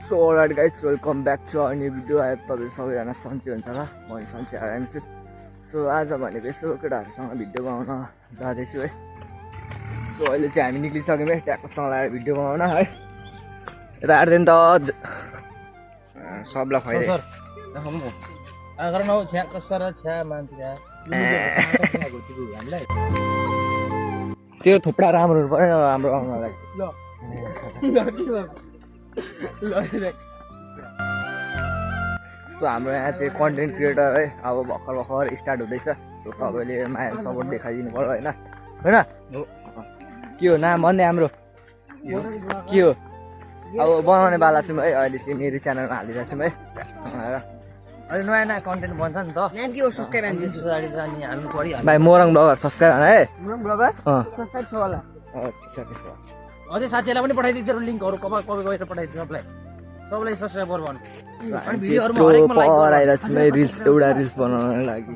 So alright guys welcome back to a new video. आयो तपाईँ सबैजना सन्चै हुन्छ होला। म सन्चै आराम छु। सो आज भनेको यसो केटाहरूसँग भिडियो बनाउन जाँदैछु है। सो अहिले चाहिँ हामी निक्लिसक्यौँ है ट्याक्कसँग लगाएर भिडियो बनाउन है। यता आर्दैन त सबलाई खुवाइदियो त्यो थुप्रा राम्रो हुनु पऱ्यो राम्रो आउनलाई। सो हाम्रो यहाँ चाहिँ कन्टेन्ट क्रिएटर है अब भर्खर स्टार्ट हुँदैछ। सो तपाईँले माया सपोर्ट देखाइदिनु पऱ्यो होइन होइन के हो नाम भन्दै हाम्रो के हो अब बनाउने बाला छौँ है। अहिले चाहिँ मेरो च्यानलमा हालिरहेको छौँ है। अहिले नयाँ नयाँ कन्टेन्ट बन्छ नि त। भाइ मोरङ ब्लगर सब्सक्राइब है। मोरङ ब्लगर सब्सक्राइब छ होला। अझै साथीहरूलाई पनि पठाइदिन्छु लिङ्कहरू कपी गरेर पठाइदिन्छु सबलाई सब्सक्राइब गर भन्नु। अनि भिडियोहरुमा हरेकमा लाइक गराइरहेको छु मैले रिल्स एउटा रिल्स बनाउनको लागि।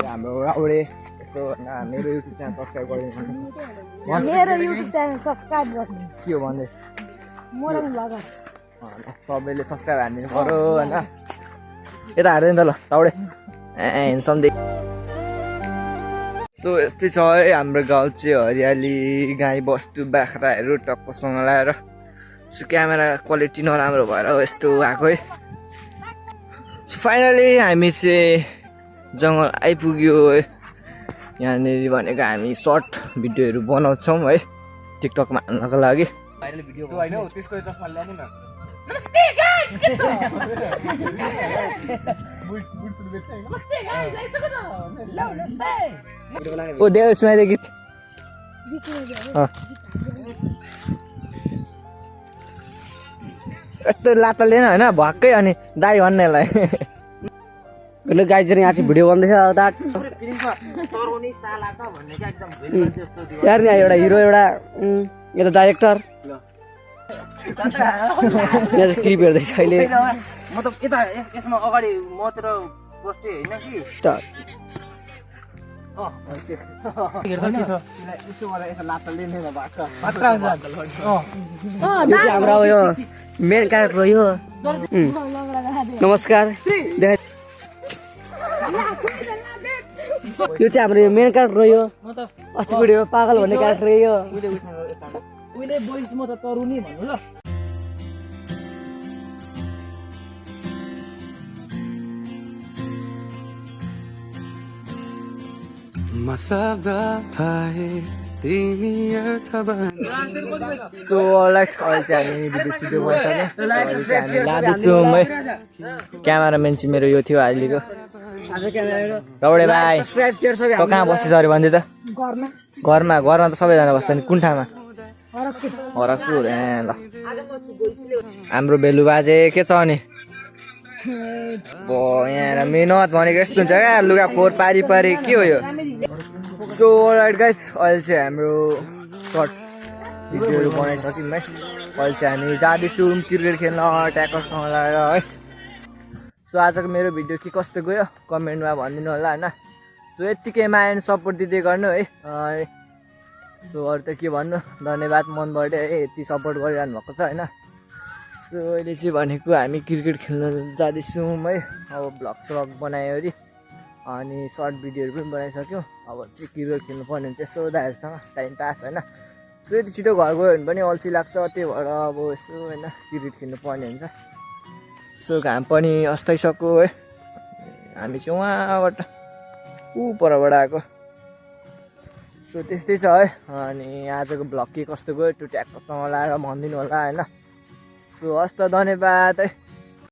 हाम्रो राउडे यस्तो मेरो युट्युब च्यानल सब्सक्राइब गरिदिनु। मेरो युट्युब च्यानल सब्सक्राइब गर्नु के हो भन्दै मोरङ ब्लगर सबैले सब्सक्राइब हानिदिनु पर्यो होइन। यता हार्दैन त ल राउडे हेन्डसम देख। सो यस्तै छ है हाम्रो गाउँ चाहिँ हरियाली गाई बस्तु बाख्राहरू टक्कसँग लगाएर। सो क्यामेरा क्वालिटी नराम्रो भएर यस्तो आएको है। सो फाइनली हामी चाहिँ जङ्गल आइपुग्यो है। यहाँनिर भनेको हामी सर्ट भिडियोहरू बनाउँछौँ है टिकटकमा हाल्नको लागि। भाइरल भिडियो होइन त्यसको चस्मा ल्याउनु न। नमस्ते गाइस के छ नमस्ते गाइस आइसक्यो त ल नमस्ते ओ दे सुनाइदे गीत। यस्तो लाता लिएन होइन भक्कै अनि दाई भन्नेलाई ल गाइस यहाँ चाहिँ भिडियो बन्दैछ दाट यार यहाँ एउटा हिरो एउटा यता डाइरेक्टर यहाँ चाहिँ क्लिप हेर्दैछ अहिले। मतलब यता यसमा अगाडि मतिर बस्दै होइन कि हाम्रो यो मेन क्यारेक्टर यो नमस्कार यो चाहिँ हाम्रो मेन क्यारेक्टर यो अस्ति भिडियो पागल भन्ने क्यारेक्टर यो उहिले बोइस म त तरुनी भन्नु ल। सो अलराइट अहिले चाहिँ हामी भिडियो सिडियो बनाइसक्यौँ जाँदैछौँ है। क्यामेराम्यान चाहिँ मेरो यो थियो अहिलेको रौडे भाइ। त कहाँ बस्दैछ अरे भन्दै त घरमा त सबैजना बस्छ नि कुन ठाउँमा हरकपुर ए ल। हाम्रो भेलु बाजे के छ नि यहाँ मेहनत भनेको यस्तो हुन्छ क्या लुगा फोहोर पारी के हो यो। सो अलराइट गाइस अहिले चाहिँ हाम्रो सर्ट भिडियोहरू बनाइसक्यौँ है। अहिले चाहिँ हामी जाँदैछौँ क्रिकेट खेल्न ट्याकरसँग लगाएर है। सो आजको मेरो भिडियो के कस्तो गयो कमेन्टमा भनिदिनु होला होइन। सो यत्तिकै माया सपोर्ट दिँदै गर्नु है। सो अरू त के भन्नु धन्यवाद मनबाट है यति सपोर्ट गरिरहनु भएको छ होइन। सो अहिले चाहिँ भनेको हामी क्रिकेट खेल्न जाँदैछौँ है। अब भ्लग स्लग बनायो अरे अनि सर्ट भिडियोहरू पनि बनाइसक्यौँ। अब चाहिँ क्रिकेट खेल्नु पर्ने हुन्छ यसो दाइहरूसँग टाइम पास होइन। सो यति छिटो घर गयो भने पनि अल्छी लाग्छ त्यही भएर अब यसो होइन क्रिकेट खेल्नु पर्ने हुन्छ। सो घाम पनि अस्ताइसक्यो है। हामी चाहिँ उहाँबाट परबाट आएको। सो त्यस्तै छ है। अनि आजको भ्लग के कस्तो गयो त्यो ट्याक्कसँग लगाएर भनिदिनु होला होइन। सो हस् त धन्यवाद है।